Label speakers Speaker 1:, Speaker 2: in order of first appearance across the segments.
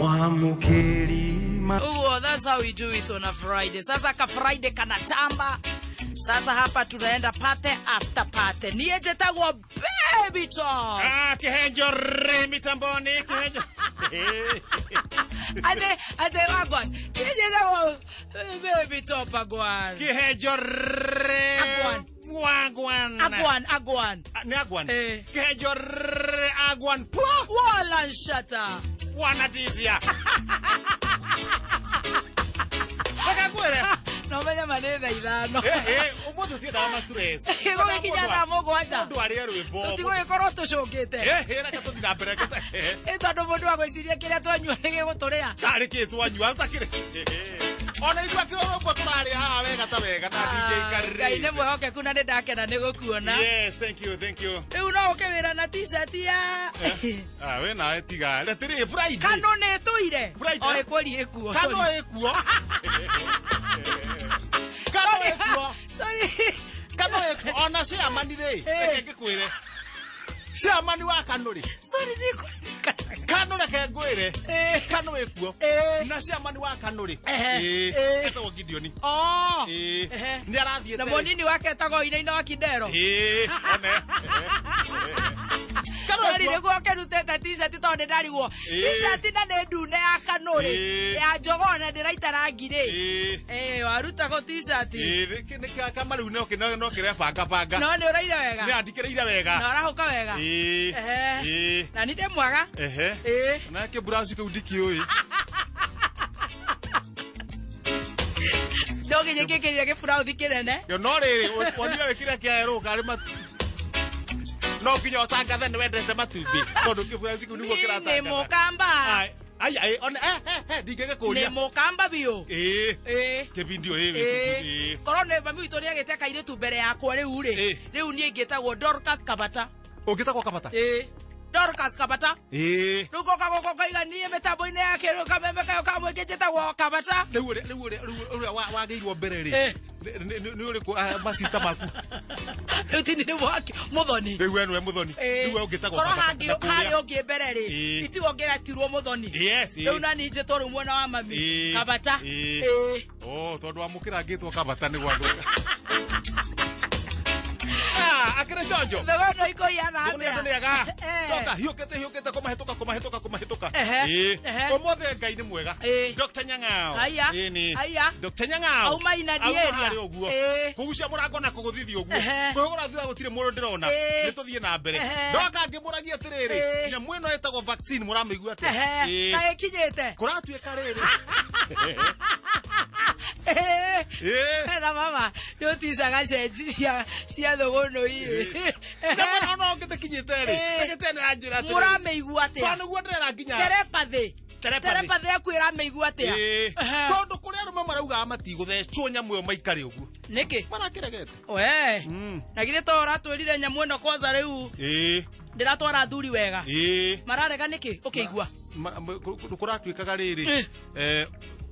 Speaker 1: Mwamukeri.
Speaker 2: Oh, that's how we do it on a Friday. Sasa ka Friday kanatamba. Sasa hapa tunaenda pate after pate. Niye jetagwa Baby Talk.
Speaker 3: Ah, kihenjo re mitamboni kihenjo.
Speaker 2: Ate ate wagwan. Niye jetagwa Baby Talk agwan.
Speaker 3: Kihenjo re.
Speaker 2: Agwan.
Speaker 3: Wagwan.
Speaker 2: Agwan agwan.
Speaker 3: Ni agwan.
Speaker 2: Eh.
Speaker 3: Kihenjo re agwan. Pwa.
Speaker 2: Wala nshata.
Speaker 3: Wanatizia. Wakakwere.
Speaker 2: No menya manetha ithano.
Speaker 3: Eh umuthi utiendaga ma stress.
Speaker 2: Gũgĩkinya thaa mũgwanja.
Speaker 3: Mũndũ arĩe rwĩmbo.
Speaker 2: Tũtigũgĩkorwo tũcũngĩte.
Speaker 3: Eh reke tũthiĩ na mbere.
Speaker 2: Ĩ tondũ mũndũ agwĩciria kĩrĩa twanyua nĩ gĩgũtũrĩa.
Speaker 3: Tarĩ kĩ twanyua ũtakĩrĩ. Ona ithuĩ akĩrĩ rwĩmbo tũrarĩa haha wega ta wega na DJ Karĩ.
Speaker 2: Ngai nĩ mwĩhokeku na nĩ ndakena nĩ gũkuona.
Speaker 3: Yes, thank you, thank you.
Speaker 2: Rĩu no ũke wĩra na t-shirt ya
Speaker 3: Ah, we nawe tiga. Rĩtĩrĩ Friday.
Speaker 2: Kano nĩ ĩtũire.
Speaker 3: Friday.
Speaker 2: O ĩkweri ĩkuo.
Speaker 3: Kano
Speaker 2: sorry.
Speaker 3: ĩkuo. Kano ĩkuo.
Speaker 2: Sorry.
Speaker 3: Kano ĩkuo. Ona chairman rĩ, reke ngĩkwĩre. Chairman wa Kano rĩ.
Speaker 2: Sorry ndikũririkana.
Speaker 3: Kano reke ngwĩre.
Speaker 2: Eh.
Speaker 3: Kano ĩkuo.
Speaker 2: Eh.
Speaker 3: Na chairman wa Kano rĩ.
Speaker 2: Ehe.
Speaker 3: Eh. Etagwo Gideon.
Speaker 2: Oh.
Speaker 3: Eh.
Speaker 2: Ehe.
Speaker 3: Nĩ arathiĩte.
Speaker 2: Na mũnini wake etagwo Inaina wa Kidero.
Speaker 3: Eh. One. Kano
Speaker 2: Sorry
Speaker 3: ĩkuo.
Speaker 2: nĩguo ũkĩrutĩte t-shirt tondũ nĩ ndarigwo.
Speaker 3: Eh.
Speaker 2: T-shirt na nĩ ndune ya Kano rĩ.
Speaker 3: Eh.
Speaker 2: Ya njogoo na ndĩraita rangi rĩ.
Speaker 3: Eh.
Speaker 2: Eh, warutagwo t-shirt.
Speaker 3: Eh, nĩ kama rĩu no kĩrebanga banga.
Speaker 2: No nĩ ũraire wega.
Speaker 3: Nĩ andikĩrĩire wega.
Speaker 2: Na ũrahũka wega.
Speaker 3: Ĩĩ.
Speaker 2: Ehe.
Speaker 3: Ĩĩ.
Speaker 2: Na nĩ ndĩ mwega.
Speaker 3: Ehe.
Speaker 2: Ĩĩ.
Speaker 3: Na kĩmburaci kĩu ndikĩũĩ.
Speaker 2: No nginya ngĩkĩrire gĩburauthi kĩnene.
Speaker 3: Yo no rĩrĩ wonire wĩkĩre kĩa erũ karĩ matu. No nginya ũtangathe nĩ wendete matumbĩ tondũ kĩburaci kĩu nĩguo
Speaker 2: Nĩ
Speaker 3: kĩratangatha.
Speaker 2: mũkamba.
Speaker 3: Ai ai ai one eh ndingĩgĩkũria.
Speaker 2: Nĩ mũkamba biũ.
Speaker 3: Ĩĩ.
Speaker 2: Ĩĩ.
Speaker 3: Kĩbindio ĩĩ.
Speaker 2: Ĩĩ. Korwo nĩ mami witũ nĩagĩte kairĩtu mbere yakwa rĩu rĩ.
Speaker 3: Ĩĩ.
Speaker 2: Rĩu niĩ ingĩtagwo Dorcas Kabata.
Speaker 3: Ũngĩtagwo Kabata?
Speaker 2: Ĩĩ. Dorcas Kabata.
Speaker 3: Ĩĩ.
Speaker 2: Rĩu goka gũkũ ngaiga niĩ mĩtambo-inĩ ya kĩrĩu kameme kayo ka mũingĩ njĩtagwo Kabata.
Speaker 3: Rĩu ũrĩa rĩu ũrĩa rĩu ũrĩa wagĩirwo mbere rĩ.
Speaker 2: Ĩĩ.
Speaker 3: Nĩ ũrĩkũ masista maku?
Speaker 2: Rĩu ti nĩ mwaki mũthoni.
Speaker 3: Rĩu we nĩwe mũthoni. Rĩu we ũngĩtagwo
Speaker 2: Korwo
Speaker 3: Kabata.
Speaker 2: hangĩ
Speaker 3: Na kũrĩa-
Speaker 2: harĩ ũngĩ mbere rĩ
Speaker 3: Ĩĩ.
Speaker 2: itiwe ũngĩretirwo mũthoni.
Speaker 3: Yes, ĩĩ.
Speaker 2: Rĩu nani njĩtwo rĩu mwena wa mami.
Speaker 3: Ĩĩ.
Speaker 2: Kabata.
Speaker 3: Ĩĩ.
Speaker 2: Ĩĩ.
Speaker 3: Oh, tondũ wamũkĩra ngĩtwo Kabata nĩ gwathũka. Ah, akĩrĩ chonjo.
Speaker 2: Thogora ĩno ikũhiana
Speaker 3: Thogora
Speaker 2: atĩa?
Speaker 3: nĩ ega.
Speaker 2: Eh.
Speaker 3: Coka hiũkĩte hiũkĩte kũmahĩtũka kũmahĩtũka kũmahĩtũka.
Speaker 2: Ehe.
Speaker 3: Ĩĩ.
Speaker 2: Ehe.
Speaker 3: Ũmũthĩ Ngai nĩ mwega.
Speaker 2: Ĩĩ.
Speaker 3: Dr. Nyang'ao.
Speaker 2: Haiya.
Speaker 3: Ĩĩ nĩ.
Speaker 2: Haiya.
Speaker 3: Dr. Nyang'ao.
Speaker 2: Auma ina
Speaker 3: Auma
Speaker 2: area.
Speaker 3: harĩa ũguo.
Speaker 2: Ĩĩ.
Speaker 3: Kũgucia mũrango na kũgũthithia ũguo.
Speaker 2: Ehe.
Speaker 3: Kũhũra thutha gũtirĩ mũndũ ndĩrona.
Speaker 2: Ĩĩ.
Speaker 3: Nĩ tũthiĩ na mbere.
Speaker 2: Ehe.
Speaker 3: Ndoka ngĩmũragia atĩrĩrĩ.
Speaker 2: Ĩĩ.
Speaker 3: Nyamũ ĩno ĩtagwo vaccine mũramĩigua atĩa?
Speaker 2: Ehe.
Speaker 3: Ĩĩ.
Speaker 2: Kaĩ ĩkinyĩte?
Speaker 3: Kũratuĩka rĩrĩ.
Speaker 2: Ĩĩ.
Speaker 3: Ĩĩ.
Speaker 2: Na mama nĩ ũticaga cenji cia thũgũnũ ĩ.
Speaker 3: Nyamũ ĩno no ngĩtĩkinyĩte rĩ.
Speaker 2: Ĩĩ.
Speaker 3: Ndagĩtarĩ nĩaranjĩra atĩrĩrĩ.
Speaker 2: Mũramĩigua atĩa?
Speaker 3: Tondũ nĩguo ndĩrera nginya
Speaker 2: Terepathĩ.
Speaker 3: Telepathy.
Speaker 2: Terepathĩ yaku ĩramĩigua atĩa?
Speaker 3: Ĩĩ.
Speaker 2: Ehe.
Speaker 3: Tondũ kũrĩ arũme maraugaga matigũthecwo nyamũ ĩyo maikare ũguo.
Speaker 2: Nĩkĩ?
Speaker 3: Marakĩregete.
Speaker 2: We. Na githĩ to ũratwĩrire nyamũ ĩno kwanza rĩu
Speaker 3: Ĩĩ.
Speaker 2: ndĩratwara athuri wega.
Speaker 3: Ĩĩ.
Speaker 2: Mararega nĩkĩ? Ũkĩigua.
Speaker 3: Kũratuĩkaga rĩrĩ.
Speaker 2: Ĩĩ.
Speaker 3: Eh,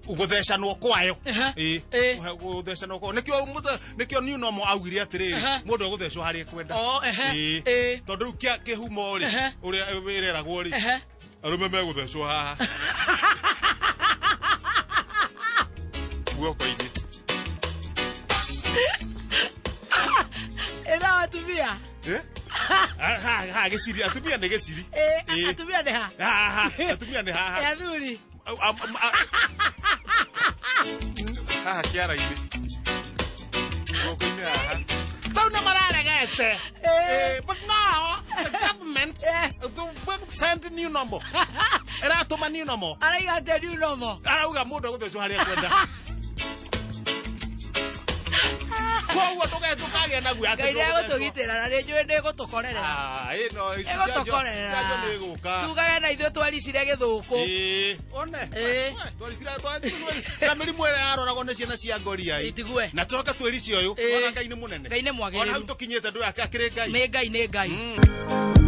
Speaker 3: gũthecanwo kwayo.
Speaker 2: Ehe.
Speaker 3: Ĩĩ.
Speaker 2: Ĩĩ.
Speaker 3: Gũthecanwo kwayo. Nĩkĩo nĩkĩo new normal augire atĩrĩrĩ,
Speaker 2: Ehe.
Speaker 3: mũndũ egũthecwo harĩa ekwenda.
Speaker 2: Oh, ehe.
Speaker 3: Ĩĩ.
Speaker 2: Ĩĩ.
Speaker 3: Tondũ rĩu kĩa kĩhumo rĩ,
Speaker 2: Ehe.
Speaker 3: ũrĩa ĩreragwo rĩ,
Speaker 2: Ehe.
Speaker 3: arũme megũthecwo haha. Guoko-inĩ.
Speaker 2: Ĩna atumia.
Speaker 3: Eh? Ha ha gĩciri, atumia nĩ gĩciri.
Speaker 2: Ĩĩ,
Speaker 3: Ĩĩ.
Speaker 2: atumia nĩ ha?
Speaker 3: Haha, atumia nĩ haha.
Speaker 2: Ĩ athuri.
Speaker 3: Haha kĩara-inĩ. Guoko-inĩ haha. Rĩu nĩ mararegete.
Speaker 2: Ĩĩ.
Speaker 3: But now the government
Speaker 2: Yes.
Speaker 3: to send new normal. Ĩratũma new normal.
Speaker 2: Araiga atĩa new normal?
Speaker 3: Arauga mũndũ egũthecwo harĩa ekwenda. Koguo ndũgagĩe na guoya atĩ
Speaker 2: Ngai
Speaker 3: ndũgũthecwo.
Speaker 2: nĩegũtũgitĩra na nĩ njũĩ nĩĩgũtũkorerera.
Speaker 3: Ah, ĩno ici njanjo
Speaker 2: Ĩgũtũkorerera.
Speaker 3: njanjo nĩ ĩgũka.
Speaker 2: Tugage na ithuĩ twaricire gĩthũkũ.
Speaker 3: Ĩĩ, one.
Speaker 2: Ĩĩ.
Speaker 3: Twaricire na mĩrimũ ĩrĩa yaroragwo nĩ ciana cia ngoria ĩ.
Speaker 2: Itigue.
Speaker 3: Na coka twĩrice ũyũ,
Speaker 2: Ĩĩ.
Speaker 3: ona Ngai nĩ mũnene.
Speaker 2: Ngai nĩ mwagĩrĩru.
Speaker 3: Ona hau tũkinyĩte ndũĩ akĩrĩ Ngai.
Speaker 2: Nĩ Ngai nĩ Ngai.